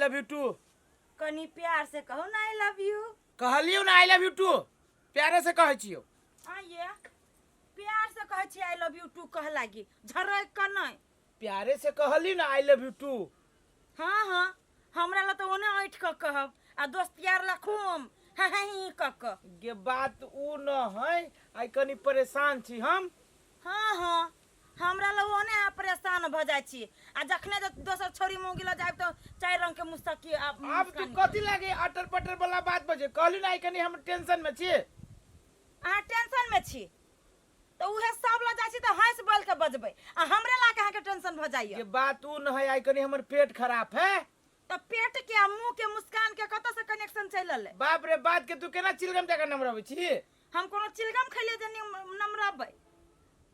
Love U to. कनी प्यार से कहू ना I love you. कहलियौ ना I love you two, प्यारे से कहै छियौ। आइए प्यार से कहै छी I love you two कह लागी, झरक के नहीं। प्यारे से कहली ना I love you two. हाँ हाँ, हमरा ला तो ओने ऐठ के कहब आ दोस्त यार ला खूम हाँ हाँ ही क क। गे बात उ न है, आइ कनी परेशान छी हम। हाँ हाँ, हमरा ला ओने अहाँ परेशान भ जाइ छी आ जखने जे दोसर छोरी मौगी ला जायब तो चारि रंग के मुस्तकी आ आब तू मुस्कान। कथी लागे अटर पटर वाला बात बजे? कहली ना आइ कनी हम टेंशन में छी। अहाँ टेंशन में छी तो उहे सब ला जाइ छी तो हंस बोल के बजबै आ हमरे ला के अहाँके टेंशन भ जाइए। ये बात उ न है, आइ कनी हमर पेट खराब है। तो पेट के आ मुंह के मुस्कान के कतऽ से कनेक्शन चलि एलै? बाप रे, बात के तू केना चिलगम जकाँ नमरबै छी? हम कोनो चिलगम खैलियै जे नमरबै?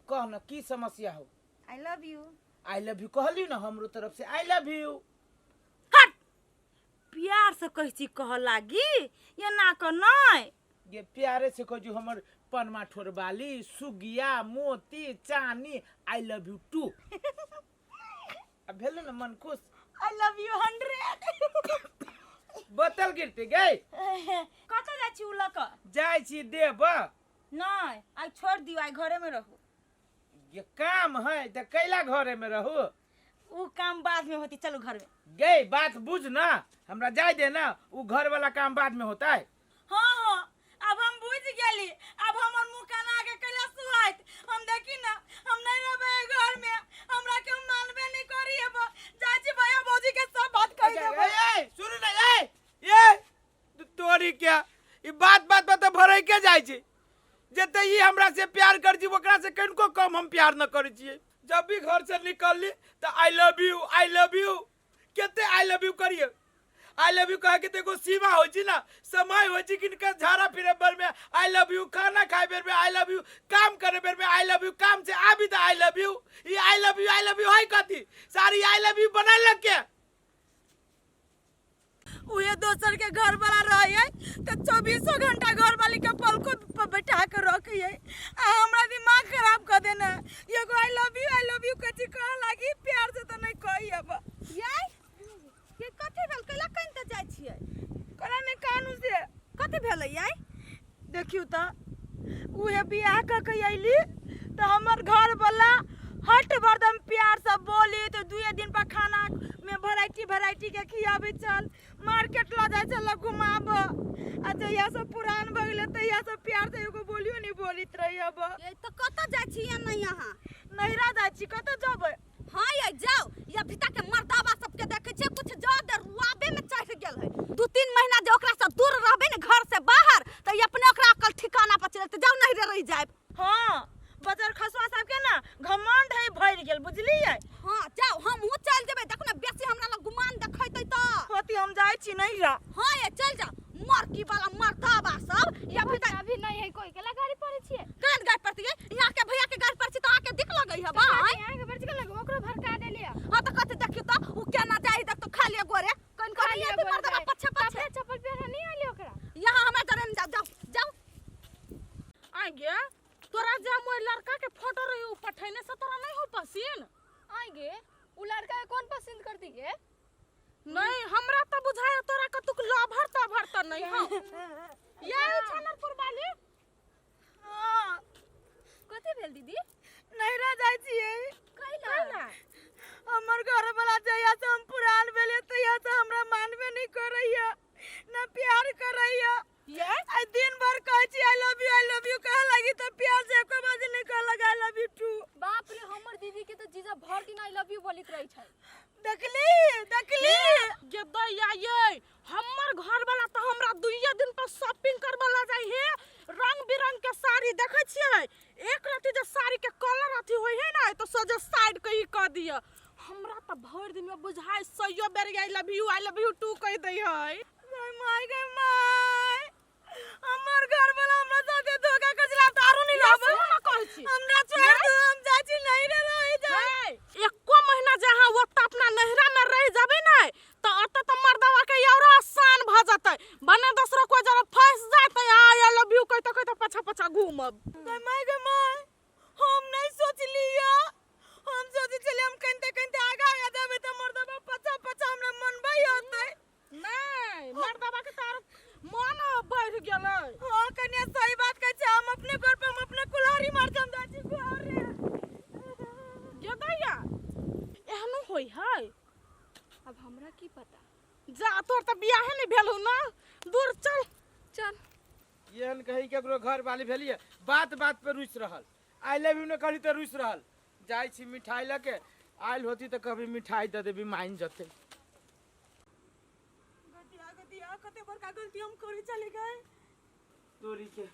कह न की समस्या हो। I love you. I love you कहली ना, हमरो तरफ से I love you. हट, प्यार से कहै छी कह लागी, एना क नहि। ये प्यारे से कह जो हमर पनमा ठोरबाली सुगिया मोती चानी I love you two. अब भेल ना मन खुश? I love you 100। बोतल गिरते गई। कतऽ जाइ छी उ लऽ कऽ? जाइ छी देब। नहि, आइ छोड़ि दियौ, आइ घरे में रहू। ये काम है तऽ कैला घरे में रहू? उ काम बाद में होती, चलू घर में। गई बात बुझ ना, हमरा जाय दे ना, उ घर वाला काम बाद में होता है। हाँ हाँ, अब हम बुझ गेली। अब हमर मुँह काना के कैला सुहाइत। हम देखी ना, हम नहीं रहबै एहि घर में, हमरा के मानबे नहीं करी। अब जाइ छी भैया भौजी के सब बात कहि देबै। ए, ए, सुनू ना, ए, ए, तोरी क्या ई बात बात पर तऽ भरै के जाइ छै। जते ई हमरा से प्यार कर छी ओकरा से कनिको कम हम प्यार न करै छियै। जब भी घर से निकलली तऽ I love you, I love you, कते I love you करिए। I love you कहे के तऽ एगो सीमा होइ छै ना, समय होइ छै। किनका झाड़ा फिरे बेर में I love you, खाना खाए बेर में I love you, काम करे बेर में I love you, काम से आबी तऽ I love you. E I love you, I love you है कथी? सारी I love you बनैलक के? उहे दोसर के घर वाला रहे तो चौबीसों घंटा घर वाली के पलको पर बैठा के रखे आ हमरा दिमाग खराब कर देना। एगो I love you, I love you कथी कह लागी, प्यार से तो नहीं कही। अब याय के कथी भेल? कैला कनि तऽ जाइ छियै? कोना नहीं कानू से। कथी भेलै याय? देखियौ तऽ उहे बियाह कऽ के अयली तऽ हमर घर वाला हट बरदम प्यार से बोली तऽ दुए दिन पर खाना में वेराइटी वेराइटी के खियाबै छल, मार्केट लऽ जाइ छल घुमाबऽ। आ जहिया से पुरान भऽ गेलै तहिया से प्यार से एगो बोलियो नहीं बोलित रही। अब ए तऽ कतऽ जाइ छी नहीं अहाँ? नैहरा जाइ छी, कतऽ जेबै? हाँ ये जाओ, ये भीतर के मर्दावा सबके देखे छियै कुछ ज्यादा रुआबे में चढ़ गेल है। 2-3 महीना जे ओकरा से दूर रहबे ने घर से बाहर तऽ ई अपने ओकरा अकल ठिकाना पर चलते। जाओ नहिरे रहि जायब। हाँ, बजर खसुआ साहब के ना घमंड है भरि गेल, बुझलियै? हाँ जाओ, हमहूँ चल जेबै। देखू ने बेसी हमरा लग गुमान देखेतै तऽ। होती हम जाइ छी नहिरा। हाँ ये चल जाओ। मरकी वाला मर्दावा सब या भीतर अभी नहीं है कोई केला गाड़ी पड़े छिए। केहन गाड़ी पड़ती है? यहाँ के भैया के गाड़ी पड़ती तो आके दिख लगई है बा। यहाँ के बरच के लगे ओकरो भड़का देलिए। हां तो कथि देखियो तो उ केना जाई देख तो खाली गोरे कन कन खाली ये गोरे मर्दावा जाए। पछे पछे। कपड़ा चप्पल पहन नहीं आले ओकरा। यहाँ हमरा जरे न जाओ, जाओ जाओ। आ गे तोरा जे मोर लड़का के फोटो रही उ पठैने से तोरा नहीं हो पसीन? आ गे उ लड़का के कौन पसंद कर दी गे? नहीं हमरा तो बुझाय तोरा कतुक लभर तभर त नहीं हो। ये छनरपुर वाली। हाँ। कथी भेल दीदी? नैहरा जाइ छियै। कैला? हमर घर वाला जहिया से हम पुरान भेलियै तहिया से हमरा मानबे नहीं करैया ना प्यार करैया। ये? आई दिन भर कहै छी I love you, I love you कहे लागी तऽ प्यार से एको बार नहीं कहलक I love you two. बाप रे, हमर दीदी के तऽ जीजा भर दिन I love you बोलित रहै छै। देखली देखली गे दैया ये हमर घर वाला तऽ हमरा दुइये दिन पर शॉपिंग करबऽ ला जाइ हे। रंग बिरंग के साड़ी देखै छियै, एक रति जे साड़ी के कलर अथी होइ है ना तऽ सोझे साइड के ई कऽ दिअ। हमरा तऽ भरि दिन में बुझाइ सैयो बेर I love you, I love you too कहि दै है। गै माय, गै माय, हमर घर वाला हमरा साथे धोखा कर छला तऽ आरो नहीं रहबै। सुनू ना कहै छी। हमरा छोड़ दू, हम जाइ छी नैहरे रहि जाइ। हे, एको महीना जे अहाँ ओतऽ अपना नैहरा में रहि जेबै ने तऽ ओतऽ तऽ मर्दवा के और आसान भऽ जेतै। बने दोसरो कोइ जरा फंसि जाय तऽ I love you कहिते कहिते पाछा पाछा घूमब। गै माय, गै माय, हम नहीं सोचलियै। हम सोचै छलियै हम कनिते कनिते आगा आगा जेबै तऽ मर्दवा पाछा पाछा हमरा मनबै होतै। नहीं मर्दबा के तार मन बढ़ गेलै। हाँ कन्या सही बात कहै छै, हम अपने घर पे हम अपने कुल्हाड़ी मार के हम जाइ छी घरे। गे दैया एहनो होय है? अब हमरा की पता। जा तोर तऽ बियाहे नहि भेलौ ना, दूर चल चल। एहन कही केकरो घर वाली भेलियै बात बात पे रुसि रहल, I love you ने कहली तऽ रुसि रहल। जाइ छी मिठाई लऽ के, आयल होती तऽ कभी मिठाई दऽ देबी मानि जेतै। गतिया गतिया कते बड़का गलती हम करे चले गए। तोरी के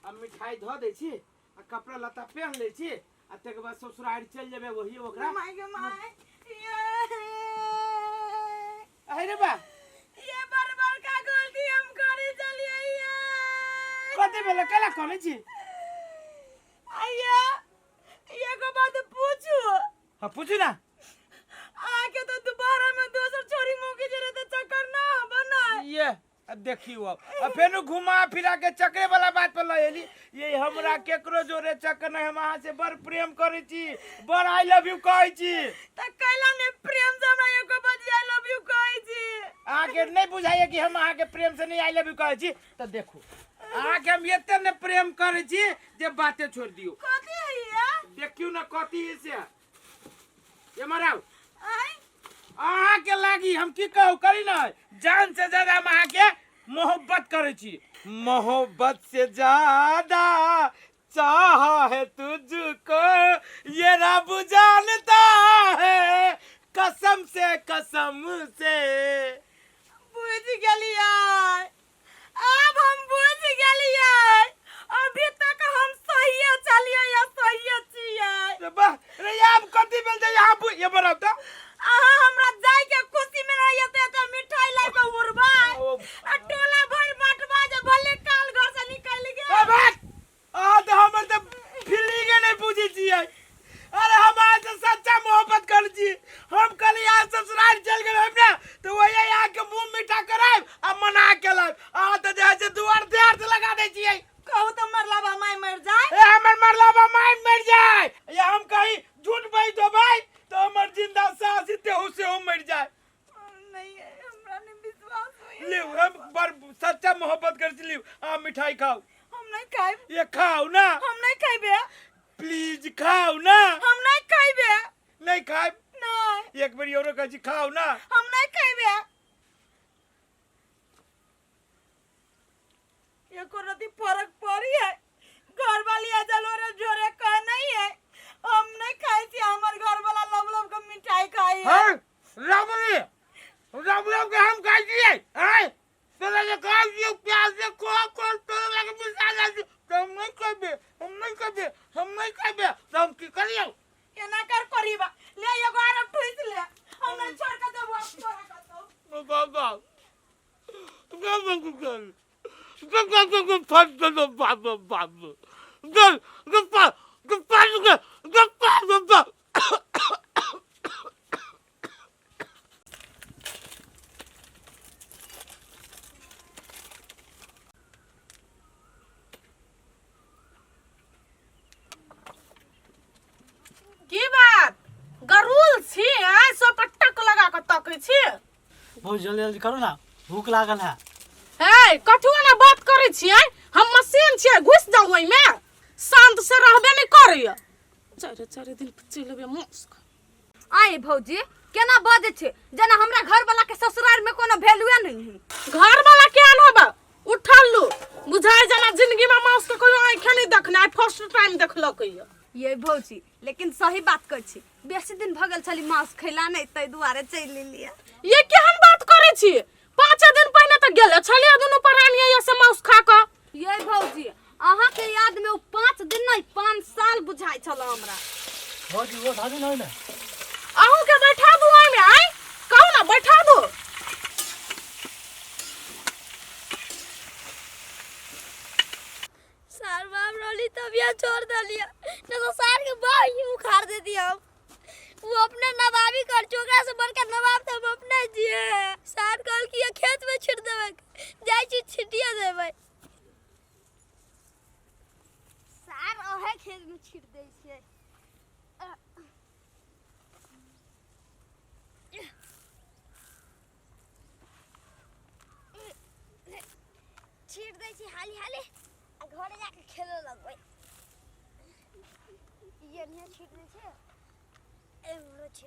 अब मिठाई धऽ दै छी आ कपड़ा लत्ता पहन लै छी आ तकर बाद ससुरारि चलि जेबै वही ओकरा। My गे my, ये अरे बा ये बड़ बड़का गलती हम करे चलिए ये। कते बेला केला कहने छी? आइया एगो बात पूछू? हाँ पूछू ना। आके तो दोबारा में दोसर छोरी मुकी जरे तो चक्कर ना बना। ये अब देखियो अब फेनु घुमा फिरा के चक्रे वाला बात पर लऽ एली। ये हमरा केकरो जोरे चक्कर नहीं, हम अहाँ से बड़ प्रेम करै छी, बड़ I love you कहै छी। त कैला ने प्रेम से हमरा एगो बात I love you कहै छी? अहाँके नहीं बुझाइए कि हम अहाँके प्रेम से नहीं I love you कहै छी? तऽ देखू अहाँके हम एते ने प्रेम करै छी जे बाते छोड़ि दियौ। कथी है ये? देखियौ ने कथी है से। ये मराउ आइ अहाँके लागी हम की कहू करी ना, जान से ज्यादा हम अहाँके मोहब्बत करै छी। मोहब्बत से ज्यादा चाहा है तुझको ये रब जानता है, कसम से कसम से। बुझ गेलियै, अब हम बुझ गेलियै, अभी तक हम सहिए चलिए या सहिए छियै। रे वाह रे, आब कथी भेल जे यहाँ ये बनाउ तऽ। अहाँ हमरा जाय के खुशी में रहिए ते ते मिठाई लाइ के उड़बै आ टोला भरि बांटबै जे भले काल घर से निकलि गेल। ए भाग, अहाँ तऽ हमर तऽ फीलिंगे नहि बुझै छियै। अरे हम अहाँ से सच्चा मोहब्बत करै छी। हम कहली अहाँ ससुराल चलि गेल हम ने तऽ वही अहाँके मुँह मीठा करायब आ मना के लायब। अहाँ तऽ जे है से दुआर देर से लगा दै छियै। कहू तऽ मरलाबा माय मरि जाय। ए हमर मरलाबा माय मरि जाय, या हम कहीं झूठ बाजि देबै तऽ हमर जिंदा सास तेहू सेहो मरि जाय। नहीं हमरा नहीं विश्वास होइए। लिउ हम बड़ सच्चा मोहब्बत करै छी, लिउ अहाँ मिठाई खाउ। हम नहीं खाइब। ये खाउ ना। हम नहीं खाइबे। प्लीज खाउ ना। हम नहीं खाइबे। नहीं खाइब? नहीं। एक बेर औरो कहै छी खाउ ना। हम नहीं खाइबे। एको रति फर्क पड़ी है? घर वाली आ जलोरे जोरे कह नहीं है हम नहीं खाई छी, हमर घर वाला लब लब के मिठाई खाई है। हाँ रामरी राम राम के हम खाई छियै। आय तोरा जे खाइ छियै प्याज से खो खो तोरा लगे मिठाई जाइ छै तऽ हम नहीं खेबै, हम नहीं खेबै, हम नहीं खेबै तऽ हम की करियौ? केना कर करीबा ले एगो आरो ठुस ले, हम नहीं छोड़ के देबो अब तोरा कतौ। बाबा की बात गरुल छी आइ सब पर टक लगा के तकै छी? बहुत जल्दी जल्दी करू ना, भूख लागल है। हे कथू ने बात करै छियै, हम मशीन छियै, घुसि जाउ ओहिमे, शांत से रहबे नहि करैया। चारि चारि दिन पर चलि अबै मौस खा। आइ भौजी केना बजै छै जेना हमरा घर वाला के ससुराल में कोनो वैल्यूए नहीं है। घर वाला के आन होबे उठल लू बुझाय जेना जिंदगी में माउस के कहियो आँखे नहीं देखने, आइ फर्स्ट टाइम देखलक ये। ये भौजी लेकिन सही बात कहै छी, बेसी दिन भऽ गेल छली मांस खैला नहीं, ताहि दुआरे चलि एलियै। ये केहन बात करै छी, 5 दिन पहिने तऽ गेले छलियै दुनू प्राणी ये से माउस खा कऽ। ये भौजी अहाँ के याद में ओ 5 दिन नहीं 5 साल बुझाइ छल हमरा। भौजी वो दादी नहीं ने अहूँ के बैठा दू ओहिमे, आइ कहू ना बैठा दू। सार बाप रोली तबियत छोड़ दलिया नहीं तो सार के बाह ही उखाड़ दे दिया। वो अपने नवाबी कर चोकरा से बड़का नवाब तो हम अपने जिए हैं। सार कहल कि ये खेत में छिट देवे, जाय छी छिटिया देवे। सार ओहे खेत में छिट दे छिए। छी हाली हाली आ घरे जाके खेलऽ लगबै। ई एन्ने छीट दै छै, एम्हरो छीट।